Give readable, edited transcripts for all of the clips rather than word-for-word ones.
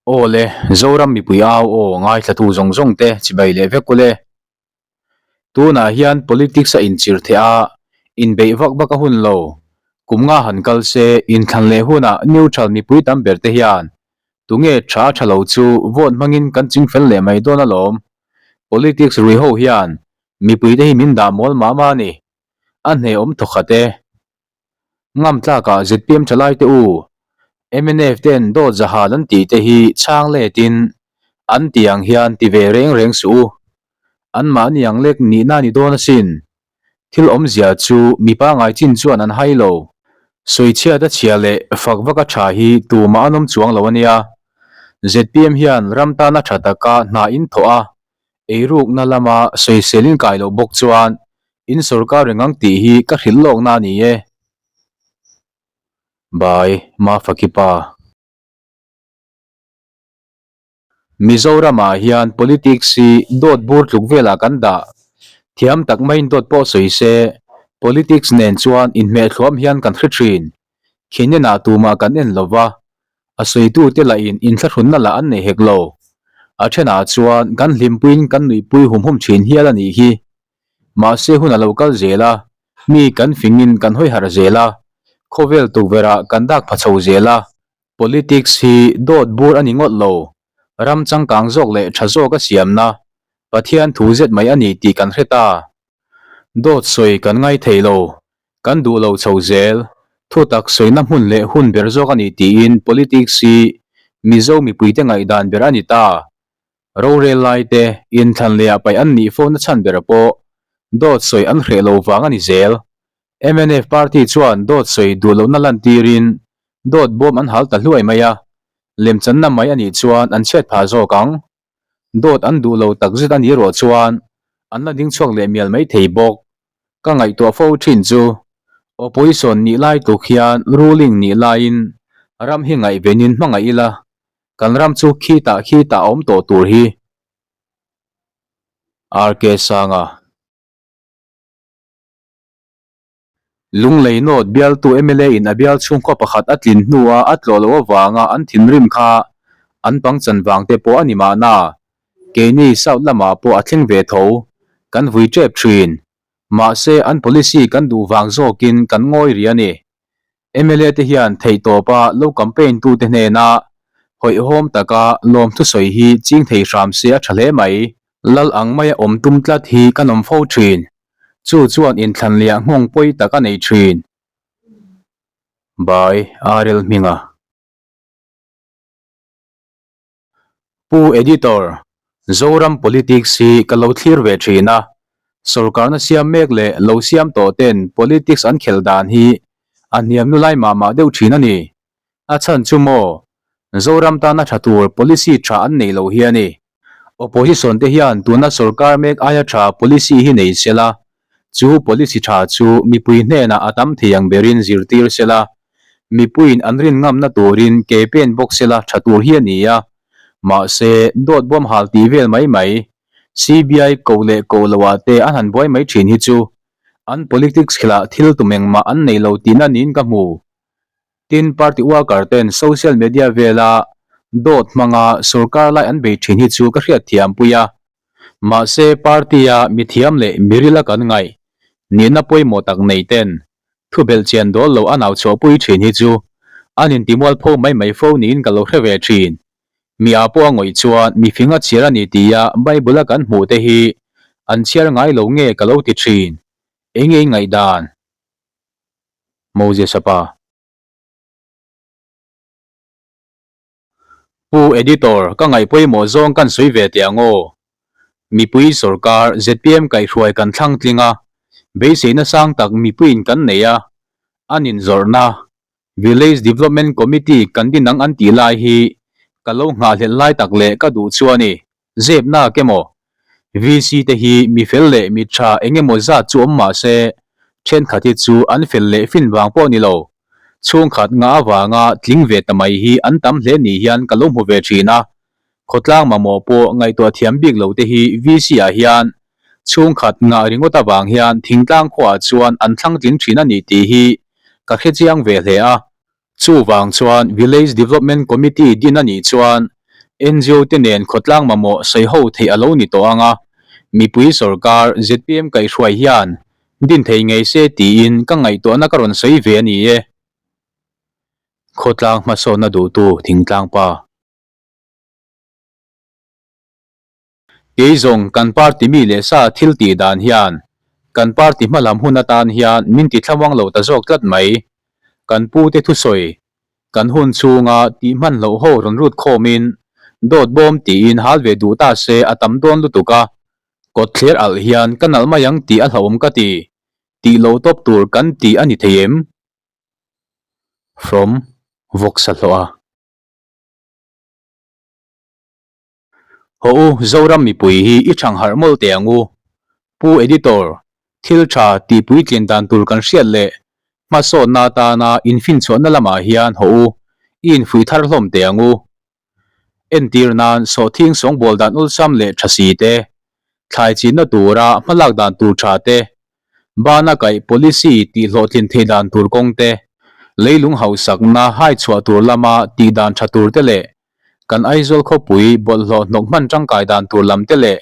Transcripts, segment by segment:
Aw le, Zoram mipui au aw ngaithlatu zawng zawng te chibai leh vek ule. Tunah hian politics a inchir theh a, inbeih vak vak a hun lo. Kum nga han kal se, inthlan leh hunah neutral mipui tam ber te hian tunge tha tha lo chu vote hmangin kan chingfel leh mai dawn alawm. Politics rui ho hian mipui te hi min dah mawl mah mah a ni. A hnehawm thawkhat e. Ngam tlakah zpm thalai te u, mnf ten dawt zahal an tih te hi chhang letin an tih ang hian ti ve reng reng suh u. Anmahni ang lek nihna ni dawn asin. Thil awmzia chu mi pangai chin chuan an hai lo. Sawichhiat a chhia leh fak vak a tha hi tumah an awm chuang lo a nia. Zpm hian ram tana tha taka hna in thawh a, eirukna lama sawisel in kai loh bawk chuan In sorkar reng ang tih hi ka hrilh lawkna a ni e. By Mafakipa. Mizoramah hian politics hi dawt bur tluk velah kan dah. Thiam tak maiin dawt pawh sawi se, politics nen chuan inhmehthluam hian kan hre thin. Khinenah tumah kan en lo va, a sawitute lahin inthlahrunna lah an nei hek lo. A thenah chuan kan hlimpuiin kan nuihpui hum hum thin hial a nih hi. Mahse hun a lo kal zel a, mi kan fingin kan hawi harh zel a, khawvel tukverhah kan dak pha chho zel a. Politics hi dawt bur a ni ngawt lo, ram changkang zawk leh tha zawk a siamna Pathian thu zet mai a ni tih kan hre ta. Dawt sawi kan ngai thei lo, kan duh lo chho zel, thutak sawina hmun leh hun ber zawk a ni tiin politics hi Mizo mipuite ngaihdan ber a ni ta. Rorel lai te inthlan leh ah paih an nih fo na chhan ber pawh dawt sawi an hreh lo vang a ni zel. Mnf party chuan dawt sawi duh lohna lantirin dawt bawm an hal ta hluai mai a, lemchanna mai a nih chuan an chhiat phah zawk ang. Dawt an duh lo takzet a nih erawh chuan an la ding chhuak leh mial mai thei bawk. Ka ngaihtuah fo thin chu opposition nih lai tluk hian ruling nih laiin ram hi ngaihvenin hmangaih ila Kan ram chu khitah khitah a awm tawh tur hi. RK Sanga. Lunglei North bialtu mla in a bial chhungkhaw pakhat a tlin hnua a tlawh loh avanga an thinrim kha an pangchan vang te pawh a ni mahna. Keini South lamah pawh a thleng ve tho. Kan vui tep thin. Mahse an policy kan duh vang zawkin kan ngawi rih a ni. Mla te hian theihtawpa lo campaign tute hnena hawihhawm taka lawmthusawi hi ching thei hram se a tha hle mai. Lal ang maia awm tum tlat hi kan awm fo thin. Chu chuan inthlan liah nghawng pawi tak a nei thin. By RL Hminga. Pu Editor, Zoram politics hi ka lo thlir ve thin a, sorkarna siam mek leh lo siam tawh ten politics an khelh dan hi a hniam nu lai mah mah deuh thin a ni. A chhan chu maw, Zoram tana tha tur policy tha an nei lo hi a ni. Opposition te hian tuna sorkar mek aia tha policy hi nei sela, chu policy tha chu mipui hnenah a tam thei ang berin zirtir sela, Mipuiin an rin ngamna turin ke pen bawk sela tha tur hi a ni a, mahse dawt bawm hal tih vel mai mai, CBI koh leh koh loh ah te an han buai mai thin hi chu an politics khilah thil tum engmah an nei lo tihna niin ka hmu. Tin, party worker ten social media vela dawt hmanga sorkar lai an bei thin hi chu ka hriatthiampui a, mahse party-a mithiam leh mirila kan ngaih nihna pawimawh tak nei ten Thu belh chian dawl lo a nau chhuahpui thin hi chu an intimual pho mai mai fo niin ka lo hre ve thin. Mi ah pawh a ngawih chuan mi fing a chhiar a ni tia Bible a kan hmuh te hi an chhiar ngai lo nge ka lo ti thin. Eng nge i ngaihdan? Moses a pa. Pu Editor, ka ngaih pawimawh zawng kan sawi ve teh ang aw. Mipui sorkar zpm kaihhruai kan thlang tling a, beiseina sang tak mipuiin kan nei a, an inzawrhna Village Development Committee kan din ang an tih lai hi ka lo nghahhlelh lai tak leh ka duh chu a ni. Zep nak emaw? VC te hi mi fel leh mi tha eng emaw zat chu awm mah se, thenkhat hi chu an fel leh fin vang pawh ni lo. Chhungkhat nga avanga tling ve ta mai hi an tam hle ni hian ka lo hmu ve thin a. Khawtlang mamawh pawh ngaihtuah thiam bik lo te hi VC ah hian chhungkhat ngah ringawt avang hian thingtlang khuaah chuan an thlang tling thin a ni tih hi ka hrechiang ve hle a. Chuvang chuan Village Development Committee din a nih chuan ngo te nen khawtlang mamawh sawi ho theih a lo ni tawh ang a, mipui sorkar zpm kaihhruai hian din thei ngei se tiin ka ngaihtuahna ka rawn sawi ve a ni e. Khawtlang hmasawnna duhtu thingtlang pa. Kei zawng kan party mi leh sa thil tih dan hian kan party hmalam hun atan hian min ti thlamuang lo ta zawk tlat mai. Kan pu te thusawi kan hun chhunga tih hman loh ho rawn rut khawmin dawt bawm tiin hal ve duh ta se a tam dawn lutuk a, kawt thler alh hian ka nalh mai ang tih a hlauhawm ka ti. Tih lo tawp tur kan ti a ni thei em? From Vawksa hlawh a. Haw u, Zoram mipui hi i thang harh mawlh teh ang u. Pu Editor, thil tha tih puitlin dan tur kan hriat leh hmasawnna atana infinchhuahna lamah hian haw u, i infuih thar hlawm teh ang u. Entir nan sawhthing sawngbawl dan awlsam leh tha si te, thlai chinna tura hmalak dan tur tha te, Bana kaih policy tih hlawhtlin theih dan tur kawng te, leilung hausakna hai chhuah tur lama tih dan tha tur te leh kan Aizawl khawpui bawlhhlawh hnawk hman tangkai dan tur lam te leh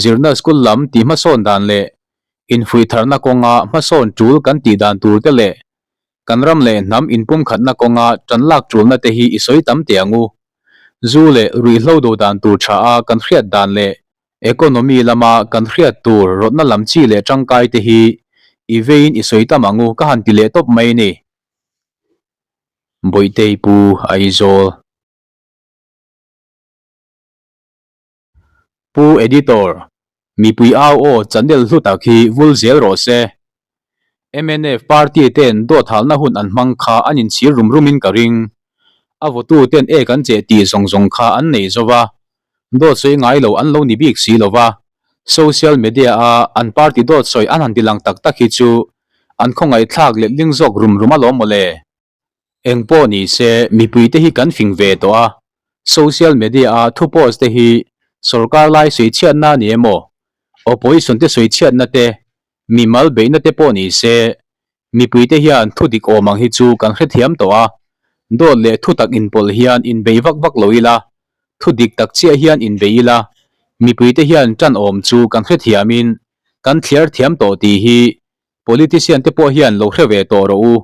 zirna school lam tih hmasawn dan leh infuih tharna kawnga hmasawn tul kan tih dan tur te leh kan ram leh hnam inpumkhatna kawnga tan lak tulna te hi i sawi tam teh ang u. Zu leh ruihhlo do dan tur tha a kan hriat dan leh economy lama kan hriat tur rawtna lam chi leh tangkai te hi i veiin i sawi tam ang u ka han ti leh tawp mai ni. Bawihtei Pu Aizawl. Pu Editor, mipui au aw channel hlu tak hi vul zel rawh se. Mnf party ten dawt halna hun an hmang kha an inchhir rum rumin ka ring. A votu ten ek an cheh tih zawng zawng kha an nei zo va, dawt sawi ngai lo an lo ni bik si lo va. Social media a an party dawt sawi an han ti lang tak tak hi chu an khawngaihthlak letling zawk rum rum alawm mawle. Eng pawh ni se, mipuite hi kan fing ve tawh a, social media-a thu post te hi sorkar lai sawichhiatna a ni emaw, opposition te sawichhiatna te, mimal beihna te pawh ni se, mipuite hian thu dik awm ang hi chu kan hrethiam tawh a, dawt leh thu tak inpawlh hian inbei vak vak lo ila, thu dik tak chiah hian inbei ila, mipuite hian tan awm chu kan hrethiamin kan thliar thiam tawh tih hi politician te pawh hian lo hre ve tawh rawh u.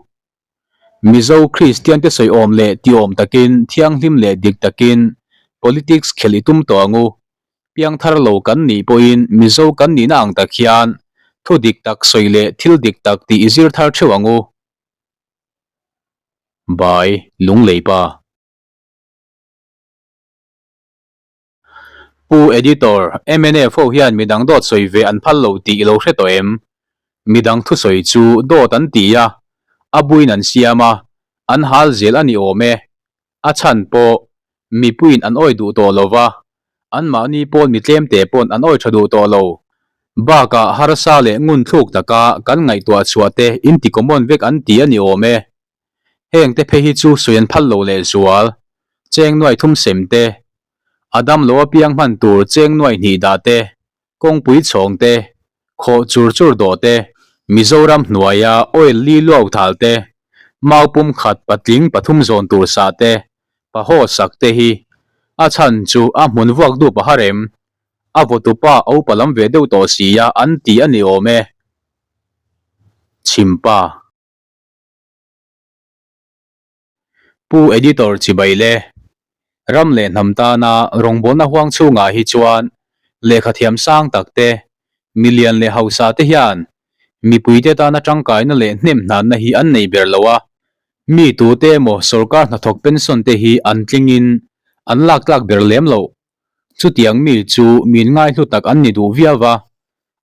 Mizo Kristian te sawi awm leh ti awm takin, thianghlim leh dik takin politics khelh i tum tawh ang u. Piangthar lo kan nih pawhin Mizo kan nihna ang tak hian thu dik tak sawi leh thil dik tak tih i zir thar theuh ang u. By Lungleipa. Pu Editor, mnf ho hian midang dawt sawi ve an phal lo tih i lo hre tawh em? Midang thusawi chu dawt an ti a, a buin an siam a, an hal zel a ni awm e. A chhan pawh mipuiin an awi duh tawh lo va, anmahni pawn mi tlemte pawn an awi tha duh tawh lo. Bakah harsa leh ngun thluk taka kan ngaihtuah chhuah te inti common vek an ti a ni awm e. Heng te phei hi chu sawi an phal lo leh zual, cheng nuai thum sem te, a dam lo apiang hman tur cheng nuai hnih dah te, kawngpui chhawng te, khawh chur chur dawh te, Mizoram hnuaia oil li luau thal te, mau pum khat patling pathum zawn tur sah te, pahaw sak te hi a chhan chu a hmun vuak dup a har em? A vawtupa a upa lam ve deuh tawh sia an ti a ni awm e. Chhimpa. Pu Editor chibai le, ram leh hnam tana rawngbawlna huang chhungah hi chuan lehkha thiam sang tak te, milian leh hausa te hian mipuite tana tangkaina leh hnem hnanna hi an nei ber lo a, mi tute emaw sorkar hnathawk pension te hi an tlingin an lak tlak ber lem loh. Chutiang mi chu min ngaihlu tak an ni duh viau va,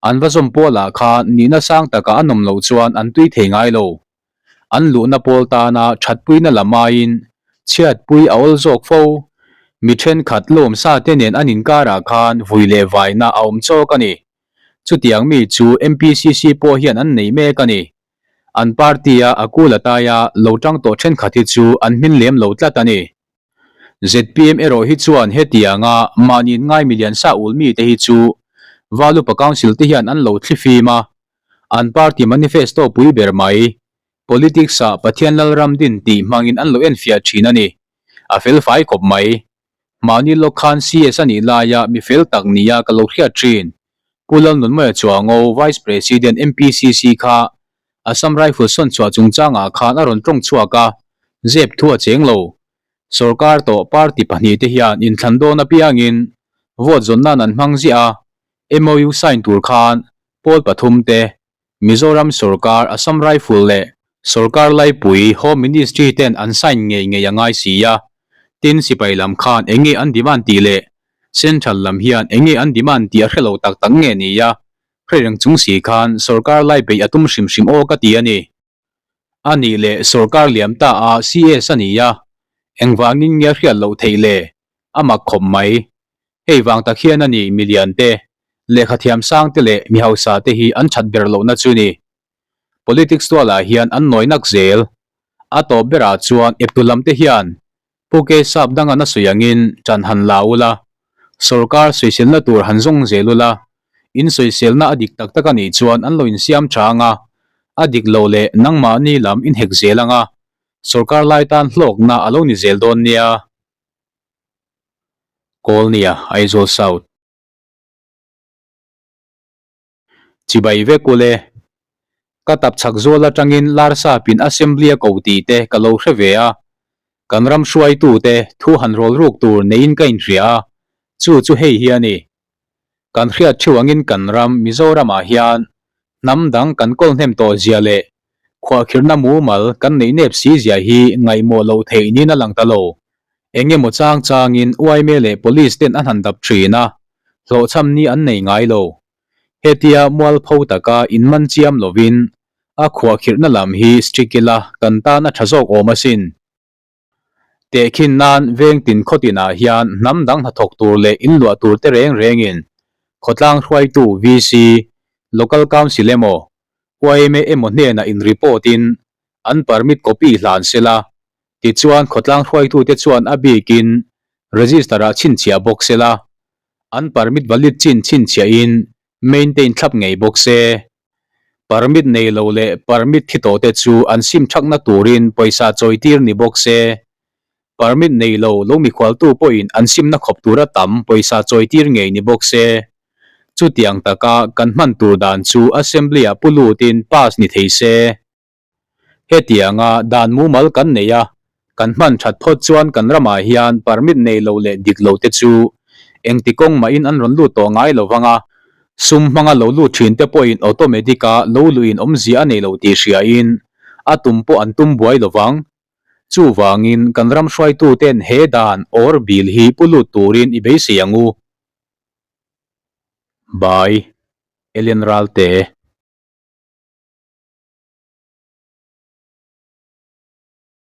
An va zawm pawlah khan nihna sang taka an awm loh chuan an tui thei ngai lo. An luhna pawl tana thatpuina lam aiin chhiatpui a awl zawk fo. Mi thenkhat lawmsa te nen an inkarah khan vui leh vaina a awm chawk a ni. Chutiang mi chu MPCC pawh hian an nei mek a ni. An party-a a kul ataia lo tang tawh thenkhat hi chu an hmin lem lo tlat a ni. Zpm erawh hi chuan hetianga mahni ngai milian sa ul mite hi chu Valupa Council te hian an lo thli fim a, an party manifesto pui ber mai, Politics ah Pathian Lalram din tih hmangin an lo enfiah thin a ni. A felfai khawp mai. Mahni lawk khan CS a nih laia mi fel tak nia ka lo hriat thin. Pu Lalnunmawia Chuango, Vice President MPCC kha Assam Rifle sawn chhuah chungchangah khan a rawn tawng chhuak a, zep thu a cheng lo. Sorkar tawh party pahnihte hian inthlan dawn apiangin vote zawn nan an hmang ziah a, MOU sign tur khan pawl pathumte Mizoram sorkar, Assam Rifle leh sorkar laipui Home Ministry ten an sign ngei ngei a ngai si a, tin sipai lam khan eng nge an demand tih leh Central lam hian eng nge an demand tih a hre lo tak tak nge ni a, hre reng chung si khan sorkar lai beih a tum hrim hrim aw ka ti a ni. A nih leh sorkar liam ta a CS a ni a, engvangin nge a hriat loh theih le? A mak khawp mai. Hei vang tak hian a ni milian te, lehkhathiam sang te leh mi hausa te hi an that ber lohna chu ni. Politics tualah hian an nawi nak zel. A tawp berah chuan eptu lam te hian Pu Ke Sap danga na sawi angin ṭan han la ula, sorkar sawiselna tur han zawng zel ula, in sawiselna a dik tak tak a nih chuan an lo insiam ṭha anga, a dik loh leh nangmahni lam in hek zel anga, sorkar lai tan hlawkna a lo ni zel dawn nia. Kawlnia, Aizawl South. Chibai vek ule. Ka tap chhak zual atangin Larsapin Assembly a ko tih te ka lo hre ve a. Kan ram hruaitu te thu han rawl ruk tur neiin ka inhria a, chu chu hei hi a ni. Kan hriat theuh angin kan ram Mizoramah hian hnam dang kan kawl hnem tawh zia leh khuahkhirhna mumal kan neih nep si zia hi ngaihmawh loh theih niin a lang ta lo. Eng emaw chang changin yma leh Police ten an han dap thin a, hlawhchham ni an nei ngai lo. Hetia mualpho taka inman chiam lovin a khuahkhirhna lam hi strict ila kan tan a tha zawk awm asin. Tehkhin nan veng tin khaw tinah hian hnam dang hnathawk tur leh inluah tur te reng rengin khawtlang hruaitu VC, Local Council emaw, yma emaw hnenah in report in an permit copy hlan sela, tichuan khawtlang hruaitute chuan a bikin register ah chhinchhiah bawk sela, an permit valid chin chhinchhiahin maintain thlap ngei bawk se. Permit nei lo leh permit thi tawh te chu an sim thakna turin pawisa chawi tir ni bawk se. Permit nei lo lo mikhualtu pawhin an simna khawp tura tam pawisa chawi tir ngei ni bawk se. Chutiang taka kan hman tur dan chu Assembly-ah pu lutin pass ni thei se. Hetianga dan mumal kan nei a, kan hman that phawt chuan kan ramah hian permit nei lo leh dik lo te chu engti kawng mahin an rawn lut tawh ngai lo vang a, sum hmanga lo lut thin te pawhin automatic-a lo luhin awmzia a nei lo tih hriain a tum pawh an tum buai lo vang. Chuvangin kan ram hruaituten he dan or bill hi pu lut turin i beisei ang u. By, Ellen Ralte.